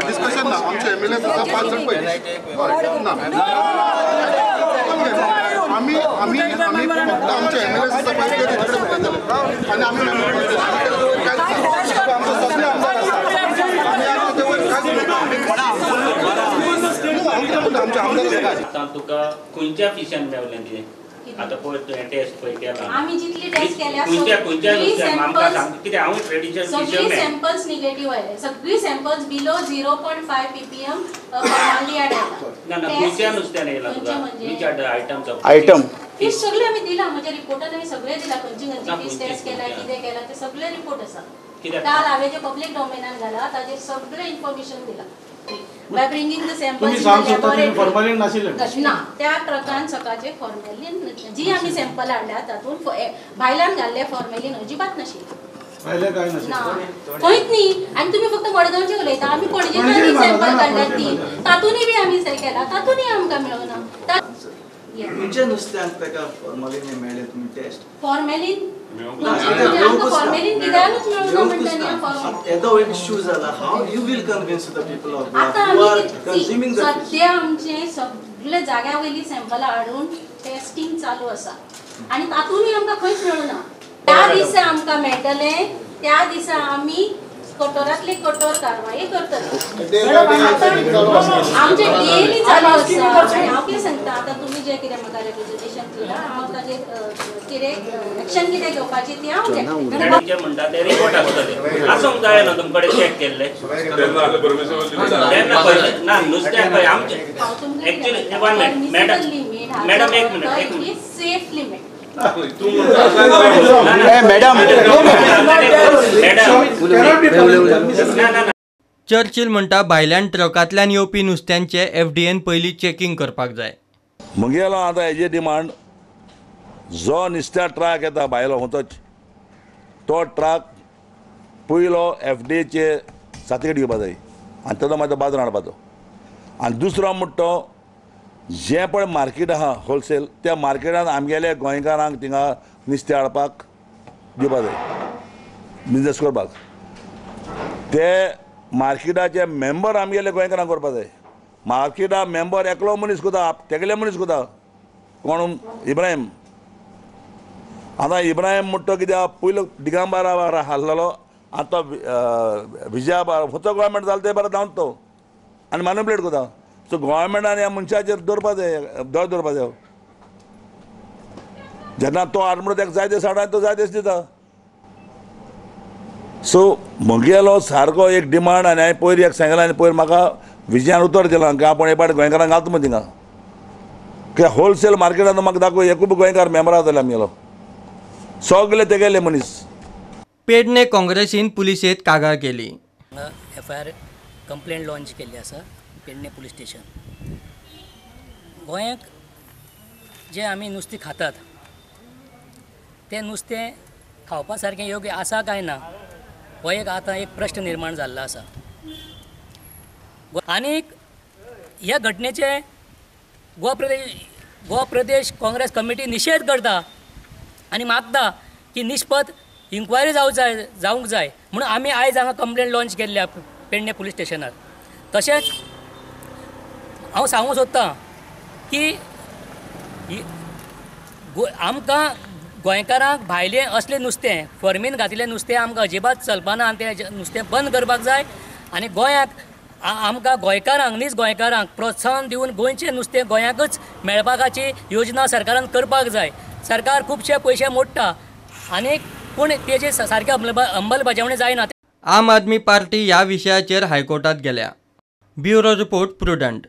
Discussion ना आमचे M L A सुद्दां 5 जाण पयले ना आमी आमी आमी फक्त आमचे एम एल ए सुद्दां पयले तेजे कडेन उलयतले आनी आमी आमचो सगळे आमदार आसा आमी आतां ते वयर कांयच उलयना. आतां तुका खंयच्या फिशान मेवलें कितें आतां पळय तुवें टेस्ट पळय केला आमी जितली टेस्ट केल्या खंयच्या खंयच्या नुस्त्याक आमकां सांग कितें हांव ट्रेडिशनल सगळी सॅम्पल्स निगेटीव आयले. सगळी सॅम्पल्स बिलो 0.5 ppm formaldehyde आयला. ना ना खंयच्या नुस्त्यान येयला तुका which are the items of item fish सगळे आमी दिला म्हणजे रिपोर्टान आमी सगळे दिला खंयची खंयची फीश टेस्ट केला कितें केला ते सगळे रिपोर्ट आसा. काल हांवें जे पब्लीक डोमेनान घाला ताजेर सगळें इन्फॉर्मेशन दिला by bringing the samples in the laboratory. ना त्या ट्रकान सकाळचे फॉर्मेलिन जी आमी सॅम्पल हाडल्या तातूंत भायल्यान घाल्ले फॉर्मेलिन अजिबात नाशिल्लें ना खंयच न्ही. आनी तुमी फक्त मडगांवचे उलयता आमी पणजेंतल्यान सॅम्पल काडल्यात ती तातूंतय बी आमी केला तातूंतय आमकां मेळना. खंयच्या नुस्त्यांक ताका फॉर्मेलिन मेळ्ळें तुमी टेस्ट फॉर्मेलिन फॉर्मेलिन कित्यानूच मेळना म्हणटा न्ही. येदो एक इश्यू जाला how you will convince the people of Goa who are consuming the fish. सद्या आमचे सगळे जाग्या वयली सॅम्पलां हाडून टेस्टिंग चालू आसा आनी तातूंतय आमकां खंयच मेळना. त्या दिसा आमकां मेळटलें त्या दिसा आमी कठोरांतली कठोर कारवाई करतले. आमचे डेली चालू आसा. आनी हांव कितें सांगता आतां तुमी जें कितें म्हाका रिप्रेजेंटेशन दिलां हांव ताजेर कितें एक्शन कितें घेवपाची ती हांव घेतलें. म्हणटा ते रिपोर्ट आसतले आसूंक जाय न्हू तुमकडे चॅक केल्ले तेन्ना ना नुस्त्याक पळय आमचें actually 1 minute madam madam 1 minute 1 minute safe limit. Madam Churchill म्हणटा भायल्यान ट्रकांतल्यान येवपी नुस्त्यांचे एफडीएन पयलीं चॅकिंग करपाक जाय. म्हगेलो आतां हेजे डिमांड जो नुस्त्या ट्रक येता भायलो हुंतोच तो ट्रक पयलो एफडीएचे सर्टिफिकेट घेवपा जाय आनी तेजो मागीर बाजारान हाडपाचो. आनी दुसरो म्हणटा तो जें पळय मार्केट आहा होलसेल त्या मार्केटान आमगेले गोंयकारांक थिंगा नुस्तें हाडपाक दिवपा जाय बिजनेस करपाक. ते मार्केटाचे मेंबर आमगेले गोंयकारांक करपा जाय. मार्केटा मेंबर एकलो मनीस कोता तेगेले मनीस कोता कोण इब्राहीम. आतां इब्राहीम म्हणटा कित्याक पयलो दिगंबरा हाडलेलो आतां विजया खंयचो गव्हर्मेंट जालो ते बरो धांवता तो आनी मॅनिपुलेट कोता. सो गव्हर्मेंटान ह्या मनशाचेर दवरपा जाय दोळे दवरपा जाय. जेन्ना तो हाड म्हणटा ताका जाय ते साडा तो जाय तेच दिता. सो म्हगेलो सारको एक डिमांड आनी हांवें पयर एक सांगलां आनी पयर म्हाका विजयान उतर दिलां की आपूण एक फावट गोंयकारांक घालता म्हण थिंगा कित्याक होलसेल मार्केटान म्हाका दाखय एकूय गोंयकार मेंबरां जाले आमगेलो सगळे तेगेले मनीस. पेडणे काँग्रेसीन पुलिसेंत कागाळ केली. एफआयआर कंप्लेन लॉन्च केल्ली आसा पेडणे पुलीस स्टेशन. गोंयांत जें आमी नुस्तें खातात तें नुस्तें खावपा सारकें योग्य आसा काय ना हो एक आतां एक प्रश्न निर्माण जाल्लो आसा. आनीक ह्या घटनेचें गोवा प्रदेश काँग्रेस कमिटी निशेध करता आनी मागता की निष्पत इन्क्वायरी जावंक जाय म्हणून आमी आयज हांगा कंप्लेन लॉन्च केल्ली पेडणे पुलीस स्टेशनार. तशेंच हांव सांगूंक सोदतां की आमकां गोंयकारांक भायलें असलें नुस्तें फॉर्मीन घातिल्लें नुस्तें आमकां अजिबात चलपाना आनी तें नुस्तें बंद करपाक जाय. आनी गोंयांक आमकां गोंयकारांक नीज गोंयकारांक प्रोत्साहन दिवन गोंयचें नुस्तें गोंयांकच मेळपाची योजना सरकारान करपाक जाय. सरकार खुबशे पयशे मोडटा आनी पूण तेजे सारके अंमलबजावणी जायना. आम आदमी पार्टी ह्या विशयाचेर हायकोर्टात गेल्या. Bureau report, Prudent.